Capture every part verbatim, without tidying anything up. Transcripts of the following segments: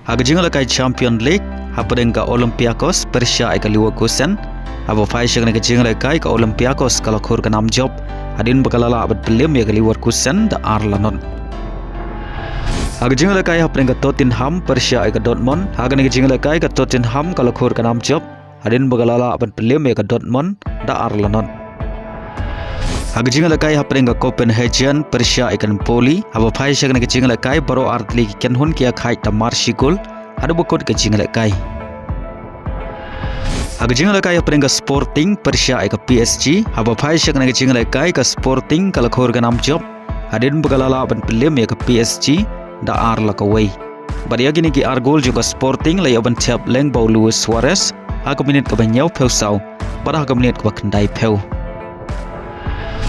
Ha ka jingïalehkai Champion League, hapdeng ka Olympiacos pyrshah ïa ka Leverkusen, haba phai sha kane ka jingïalehkai ka Olympiacos ka la khur ka nam jop, hadien ba ka la lah ban pynlem ïa ka Leverkusen da ar la not. Ha ka jingïalehkai hapdeng ka Tottenham pyrshah ïa ka Dortmund, ha kane ka jingïalehkai ka Tottenham ka la khur ka nam jop, hadien ba ka la lah ban pynlem ïa ka Dortmund da ar la not. Ha ka jingïalehkai hapdeng ka Copenhagen pyrshah ïa ka Napoli, haba phai sha kane ka jingïalehkai baroh artylli ki kynhun ki ïakhaid da mar shi kol haduh ba kut ka jingïalehkai. Ha ka jingïalehkai hapdeng ka Sporting pyrshah ïa ka P S G, haba phai sha kane ka jingïalehkai ka Sporting ka la khur ka nam jop, hadien ba ka la lah ban pynlem ïa ka P S G da ar la kawei. Bad ïa kine ki ar gol jong ka Sporting la ïoh ban thep lyngba u Luis Suarez ha ka minit kaba hynñiewphew saw bad ha ka minit kaba khyndaiphew.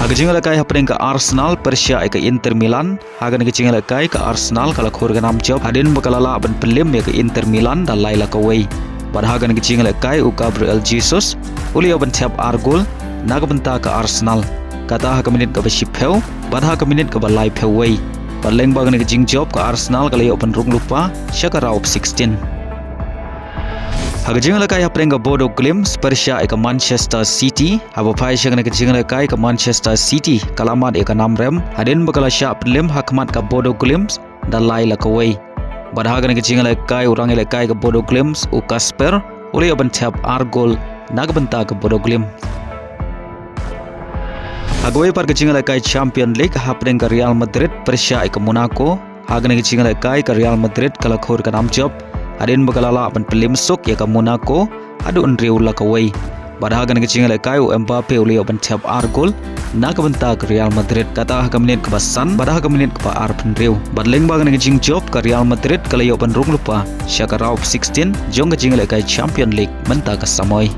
Ha ka jingïalehkai hapdeng ka Arsenal pyrshah ïa ka Inter Milan, ha kane ka jingïalehkai ka Arsenal ka la khur ka nam jop, hadien ba ka la lah ban pynlem ïa ka Inter Milan da lai la kawei. Bad ha kane ka jingïalehkai u Gabriel Jesus u la ïoh ban thep ar gol na ka bynta ka Arsenal, kata ha ka minit kaba shiphew bad ha ka minit kaba laiphew wei. Bad lyngba kane ka jingjop ka Arsenal ka la ïoh ban rung lypa sha ka round of sixteen. Ha ka jingïalehkai hapdeng ka Bodo Glimt pyrshah ïa ka Manchester City, haba phai sha kane ka jingïalehkai ka Manchester City ka la mad ïa ka nam rem, hadien ba ka la shah pynlem ha khmat ka Bodo Glimt da lai la kawei. Bad ha kane ka jingïalehkai u rangïalehkai ka Bodo Glimt u Kasper u la ïoh ban thep ar gol na ka bynta ka Bodo Glimt. Ha kawei pat ka jingïalehkai Champion League hapdeng ka Real Madrid pyrshah ïa ka Monaco, ha kane ka jingïalehkai ka Real Madrid ka la khur ka nam jop, hadien ba ka la lah ban pynlem suk ïa ka Monaco haduh hynriew la kawei. Bad ha kane ka jingïalehkai u Mbappe u la ïoh ban thep ar gol na ka bynta ka Real Madrid, kata ha ka minit kaba san bad ha ka minit kaba arphew hynriew. Bad lyngba kane ka jingjop ka Real Madrid ka la ïoh ban rung lypa sha ka round of sixteen jong ka jingïalehkai Champion League mynta ka samoi.